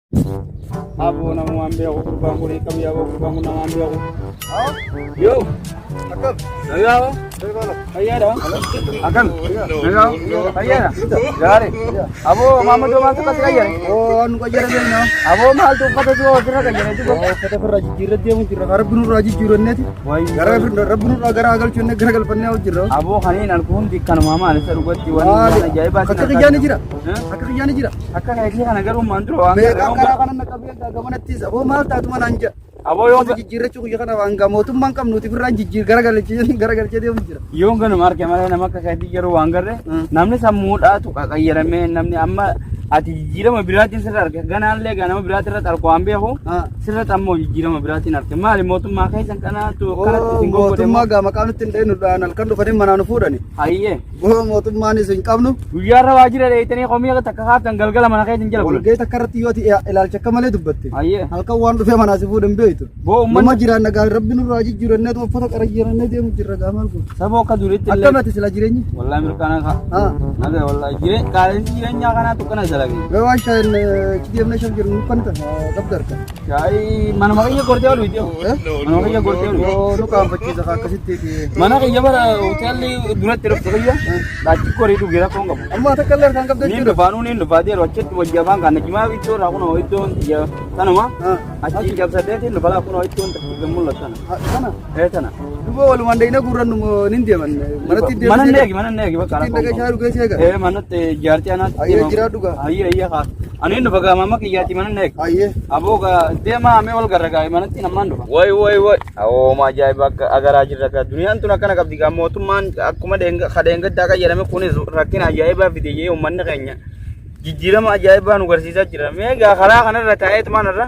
Aboo nama waan beeku gurbaan kun hiikam yaaboo gurbaan kun nama waan beeku. Yoo. Akkam. Nagaa. Fayyaadha. Akkam. Nagaa. Fayyaadha. Gaarii. Aboo maammadoo maaltu akkasi qayyare? Oo waan nu qayyare beekna. Aboo maaltu uffata du'a ofirra qayyare duba? Uffata ofirraa jijjiirra deemu jirra. Rabbi nurraa jijjiiranneeti. Gara rabbi nurraa gara galchu inni gara galfannee jirra. Aboo kaniin alku hundi kanuma maal isa dhugatti waan waan ajaa'ibaa Akka kiyyaani jira. Akka kiyyaani jira. Akka keetii kana garuu maan dura waan Meeqaan karaa kana na qabee gamanattis aboo maal taatu manaan jira. Aboo yoo Uffata jijjiirrachuu kiyya kana waan gaa mootummaan qabnu nuti birraan jijjiir gara galchee gara galchee deemu jira. Yoon ganuma arge malee nama akka keetii yeroo waan garre namni sammuudhaatu qaqayyaramee namni amma ati jijjiirama biraatiin sirra arge ganaallee ganama biraatiin irratti argu waan beeku sirratti ammoo jijjiirama biraatiin arge maali mootummaa keessan kanaatu kanatti isin goggodhe Mootummaa gaa maqaa nutti hin dheenudhaan halkan dhufanii manaa nu fuudhani. Hayyee. Boo mootummaanis hin qabnu. Guyyaarra waajjira dheeytanii komii takka kaaftan galgala mana keessan jala bulan. Walgahii takka irratti yoo ati ilaalcha akka malee dubbatte. Hayyee. Halkan waan dhufee manaa si fuudhan beektu. Boo Nama uummanni jiraan nagaa rabbi nurraa jijjiirannee uffata qara jijjiirannee deemu jirra gaa maal goota. saboo akka duriitti illee. Akkam ati sila jireenyi? Wallahi mirkaana kaa. Haa. Naga wallahi jireen qaala'insi jireenyaa kanaatu kana dalage. Mee waan shaayin achi deemnee shaf jiru nuuf kan qabda harka. Shaayii manuma kiyya gortee ol bitee. Manuma kiyya gortee ol. Oo nu qaanfachiisa kaa akkasitti. Mana kiyya bara hoteelli duratti dhuftu kiyya laachi korii dhuge rakkoon qabu. Amma takka illee harkaan qabda Niin jechuudha. dhufaanuu niin dhufaa deeru achitti wajji afaan kana jimaa iddoo irraa kunoo iddoon xiyya tanuma achi cabsateetiin dhufa laa kunoo iddoon xiyya mul'atu tana. Kana Ee tana. duuba walumaan dayina guurrannu nin deeman. Manatti deeman. Mana neegi mana neegi bakka Ittiin dhagaa shaayii dhugee seega. Ee manatti jaartii anaatti. Ayyee jiraadhu gaa. Ayyee ayyee haa. Ani dhufa gaa mama kiyyaati mana neegi. Ayyee. Aboo gaa deemaa amee wal garra gaa manatti namaan dhufa. Way way way. Awoo ajaa'iba akka agaraa jirra gaa duniyaan tun akkana qabdi gaa mootummaan akkuma kadheengaddaa kan jedhame kunis rakkina ajaa'ibaa fide jee uummanni keenya jijjiirama ajaa'ibaa nu garsiisaa jira. Mee gaa karaa kanarra taa'eetumaan irra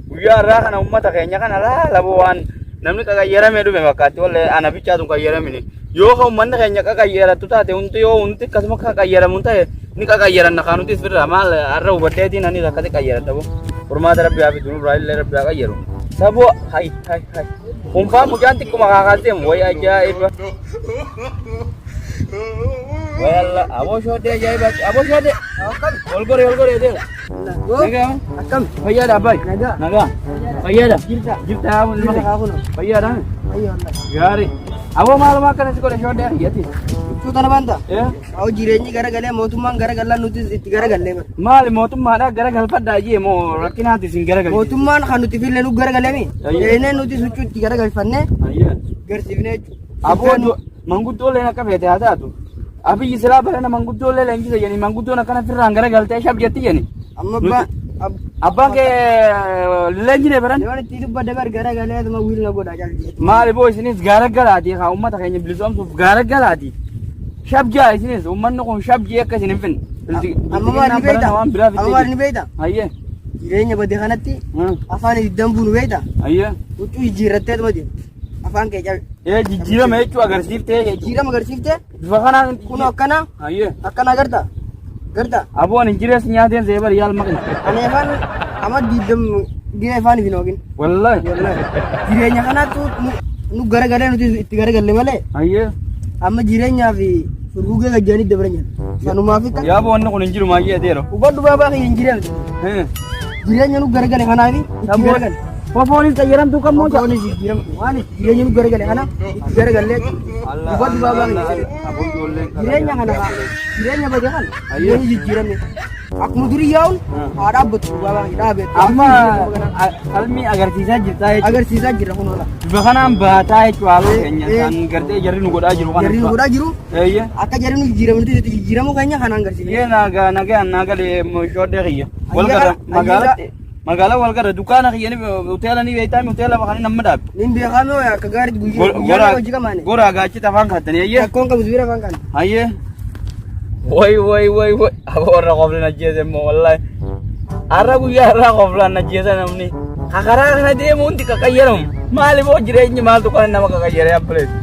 guyyaa irraa kana uummata keenya kana laala boo waan namni qaqayyaramee dhufe fakkaatti wallee ana bichaatu hin qayyaramini. Yoo ka uummanni keenya qaqayyarattu taate hundi yoo hundi akkasuma qaqayyaramu ta'e ni qaqayyaranna kaa nutis firra maal har'a hubadheetiin anis akkasi qayyaradha boo. Furmaata rabbi haa fidu nurraa illee rabbi haa qayyaru. Saboo hay hay hay. Kunfaa mucaan xiqquma kaakaas deemu way ajaa'iba. Way Allah aboo shoodee ajaa'iba aboo shoodee. Ol goree ol goree deemu. Nagaa. Akkam. Fayyaadha abbaay. Nagaa. Nagaa. Fayyaadha. Jirta. Jirta yaa ilma Jirta haa kunoo. Fayyaadha. Ayyee wallahi. Gaarii. Aboo maaluma akkana si godhe shoodee ariyyati. Huccuu tana baanta? Eh? Haa jireenyi garagalee mootummaan garagallaan nuti itti garagallee bara. Maali mootummaadhaa gara galfadhaa jee moo rakkinaati isin gara galchite? Mootummaan kan nuti fille nu garagaleemi. Ayyee. Eenee nuti huccuu itti garagalfannee Ayyee. garsiifnee jechuudha. Aboo manguddooleen akka feete haa taatu. Abiyyi silaa barana manguddoolee leenjisa jedhanii manguddoon akkana firraan gara galtee shab jetti jedhani. Amma Nuti- abbaan Abbaan kee leenjine baran. Yoon itti dubbadde bar garagalee atuma wiil na godha jalli. Maali boo isinis gaara galaati haa uummata keenya bilisoomsuuf gaara galaati. Shabjaa isinis uummanni kun shabjii akka isin hin finne. Amma maal ni beekta? Waan biraa Amma maal ni beekta? Hayyee. Jireenya bade kanatti afaan ibiddan buunu beekta? Hayyee. Huccuu jijjiirrattee atuma deemta. Afaan kee cabe. Ee jijjiirama jechuu agarsiiftee jechuudha. Jijjiirama agarsiiftee Bifa kanaan kun akkana Hayyee. akkana agarta? Garta? Aboo ani jirees nyaateen seebar yaal maqni. Ani afaan amma diidam gee afaan hin hoogin. Wallahi. Wallahi. Jireenya kanattu nu garagalee nuti itti garagalle malee Hayyee. amma jireenyaa fi furguggee gajjaanii dabran jira. Sanumaaf akka Yaa boo wanni kun hin jiru maayyee adeero. hubadhu baabaa kiyya hin jireenya. Jireenya nu garagale kanaaf itti garagale. Fofoonis xayyaramtuu kan moo Fofoonis jijjiirama waan jireenya nu garagale kana itti garagalle hubadhu baabaa kiyya. Jireenya kana jireenya bade kana jireenya jijjiirame. Akkuma durii yaa'uun haa dhaabbatu baabaa kiyya dhaabe. Amma falmii agarsiisaa jirtaa jechuudha. Agarsiisaa jirra kun oola. Bifa kanaan baataa jechuudha haaloo keenya kan gartee jarri nu godhaa jiru kana. Jarri nu godhaa jiru Eeyyee. akka jarri nu jijjiiramu nuti itti jijjiiramuu keenya kanaan agarsiifne. Yee nagaa nagaa nagalee shoddee kiyya. Wal garra magaalatti magaalaa wal garra dukkaana kiyya ni hoteela ni beektaa hoteela kan nama dhaabe. Nin beekame akka gaariitti guyyaa guyyaa hojii qamaane. Goraa gaachita afaan kaattanii eeyyee. Rakkoon qabu sibiila afaan kana. Hayyee. Way way way way. Aboo warra qoflan ajjeese immoo wallahi. Har'a guyyaa har'aa qoflaan ajjeesa namni. Karaa kana deemu hundi qaqayyaramu. Maali boo jireenyi maaltu kana nama qaqayyaree abbuleessu.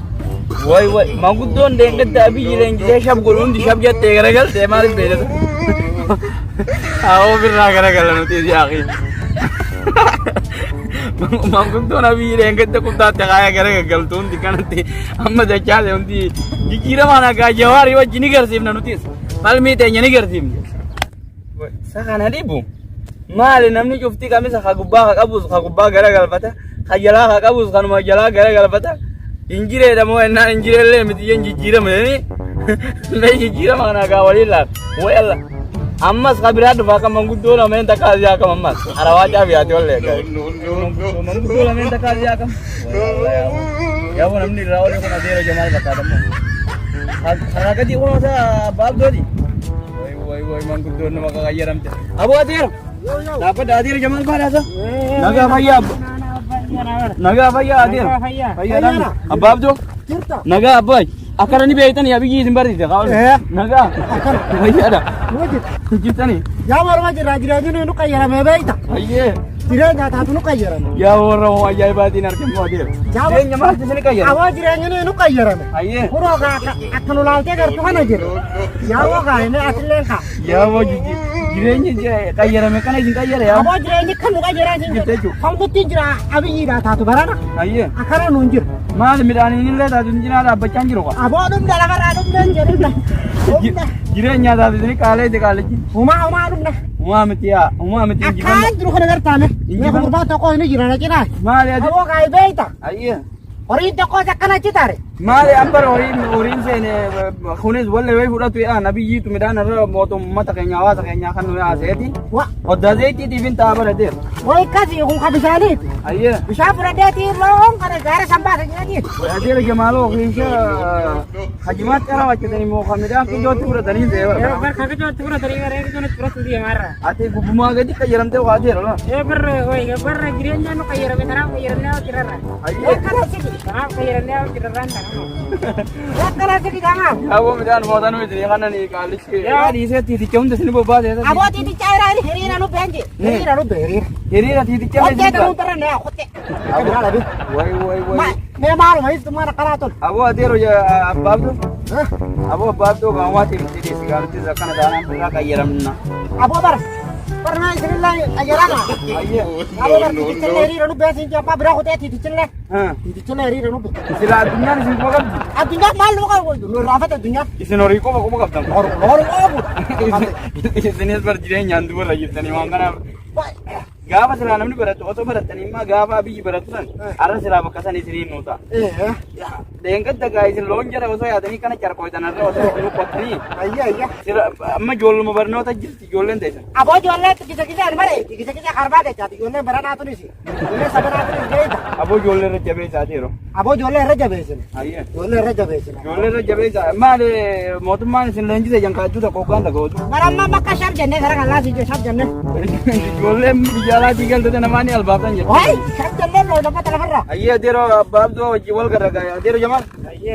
Way way manguddoon deengadda abiyyi leenjisee shab godhu hundi shab jettee garagaltee maaliif beeylada. Haa ofirraa garagala nuti yaaqii. Manguddoon abiyyi deengadda kuttaatti kaaya garagaltu hundi kanatti amma dachaase hundi jijjiiramaa nagaa jawaarii wajji ni garsiifna nutis. Falmii teenya ni garsiifna. Isa kana dhibu. Maali namni cuftii kamisa ka gubbaa ka qabus ka gubbaa gara galfata, ka jalaa ka qabus kanuma jalaa gara galfata. Injireedha moo ennaan injireellee miti jeen jijjiirama jedhanii mee jijjiirama kana gaa waliin laal. Way Allah. Ammas ka biraa dhufaa kan manguddoo lameen takka asii akkam ammas. Arawaa caabiyaati wallee. Manguddoo lameen takka asii akkam. Yaa namni irraa olee kun adeera Jamaal fakkaata immoo. Karaa gadi kun osa abbaa abdooti. Way way way manguddoon nama qaqayyaramte. Aboo adeera. Dhaabbadha adeera Jamaal baadhaasa. Nagaa fayyaa abbo. Nagaa fayyaa adeera. Fayyaa dhaan. Abbaa abdoo. Jirta. Nagaa abbaa. Akkana ni beektan yaa biyyi isin barsiise. Eh. Nagaa. Akkana. Fayyaadha. Wajjin. Jirtani. Yaa morma jirra jireenyi nu qayyarame beekta. Ayyee. Jireenya taatu nu qayyarame. Yaa warra hoo ajaa'ibaatiin argamu adeera. Jireenya maaltu isin qayyara? Aboo jireenyi nu qayyarame. Ayyee. Kunoo kaa akka nu laaltee gartu kana jiru. Yaa woo kaa inni asilleen kaa. Yaa woo jireenyi qayyarame kana isin qayyara yaa. Aboo jireenyi kan nu qayyaraa isin Jirte jechuudha. Kan jira abiyyiidhaa taatu barana. Ayyee. Akkana nuun jiru. Maali midhaaniin illee taatu cinaa dhaabbachaa hin jiru kwa. Aboo dhumna lafarraa dhumna hin jedhu. Dhumna. Jireenya taatu isin qaalee itti qaalichi. Humaa humaa dhumna. Umaa miti yaa umaa miti injifannoo. Akkaan jiru kana gartaame. Mee Injifannoo. gurbaa tokko inni jira na cinaa. Maali ati? Aboo kaa beeyta. Ayyee. Horiin tokkos akkana achi taare. Maali ambar horiin horiin seene kunis wallee wayi fudhatu yaa nabiyyiitu midhaan irra mootummata keenya hawaasa keenya kan nu yaaseeti. Wa Hoddaa zayitiitiif hin ta'a barateera. wayi kasi kun ka bishaaniiti. Ayyee. Bishaan fudhadheetii loon kana gaara sanbaasa jedhanii. Adeera Jamaaloo keessa hajimaatti ara wajjatanii moo kan midhaan qijootti fudhatanii ta'e bara. Ati gubbumaa gadi qayyaramtee waa adeera laa. Ayyee. Akkana sigi jamaa. Yaaboo midhaan mootanuu isin kanan qaalichi. Yaa dhiisee tiiticha hunda isin bobbaasee. Aboo tiitichaa irraa hiriira nu beenji. Hiriira nu bee hiriira. Hiriira tiiticha Qottee ta'uu tarra nee qottee. Way way way. Mee maaluma ibsu maal akkanaa tolu. Aboo adeero abbaabduu. Aboo abbaabduu kan waati miti dhiisi gaafatti akkana taanaan birraa qayyaramna. Aboo bara. Barnaa isinillee qayyarama. Ayyee. Aboo bara tiitichallee hiriira nu bee siin abbaa biraa kutee tiitichallee. Tiitichallee hiriira nu bee. Sila addunyaan isin quba qabdi. Addunyaa maal nu qabu nu irraanfate addunyaa. Isin horii qofa quba qabdan. Horii qofa. Isinis bar jireenyaan dubarra jirtanii waan kanaaf. Gaafa silaa namni baratu osoo baratanii immoo gaafa biyyi baratu san har'a silaa bakka san isiniin nuu ta'a. Leenqadda gaa isin loon jala osoo yaadanii kana carqooytan har'a osoo isin qottanii Ayya ayya. sila amma ijoolluma barnoota jirti ijoolleen teessan. Aboo ijoollee gisa gisa ani mare gisa gisa karbaa jechaati ijoollee baranaa tunis ijoollee sabanaa tunis beeyta. Aboo ijoollee irra jabeessaa jiru. Aboo ijoollee irra jabeessine. Ayyee. Ijoollee irra jabeessine. Ijoollee irra jabeessaa maali mootummaan isin leenjise jankaachuu tokko hoggaan dhaga'uutu. Baramma bakka shaf jennee gara kan laasii shaf jennee. Ijoolleen biyya alaatii galtoota namaa ni albaaftan jedhu. Wayi shaf jennee loo lafa lafarra. Ayyee adeeroo abbaa abdoo wajjin wal garragaa adeeroo jamaal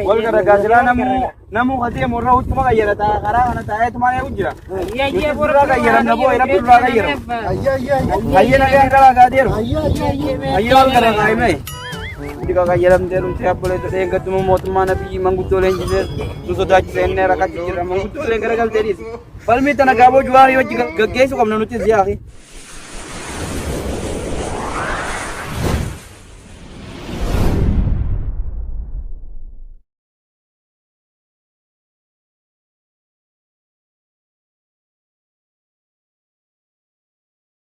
wal garragaa silaa namuu namuu adeemu irra huccuma qayyarata karaa kana taa'eetumaan eegu jira. Nuti birraa qayyaramna boo rabbi birraa qayyaramu. Ayya ayya ayya. Ayyee nagaan galaa gaa adeero. Ayya ayya ayya. Ayyee wal garragaa himee. Diqa qayyaramtee dhumtee abboleessa dheengattuma mootummaa nabiyyi manguddoo leenjisee nu sodaachisee inni rakkachuu jira manguddoo leen garagaltee dhiisi. Falmii tana gaaboo juwaarii wajji gaggeessuu qabna nuti siyaaqi.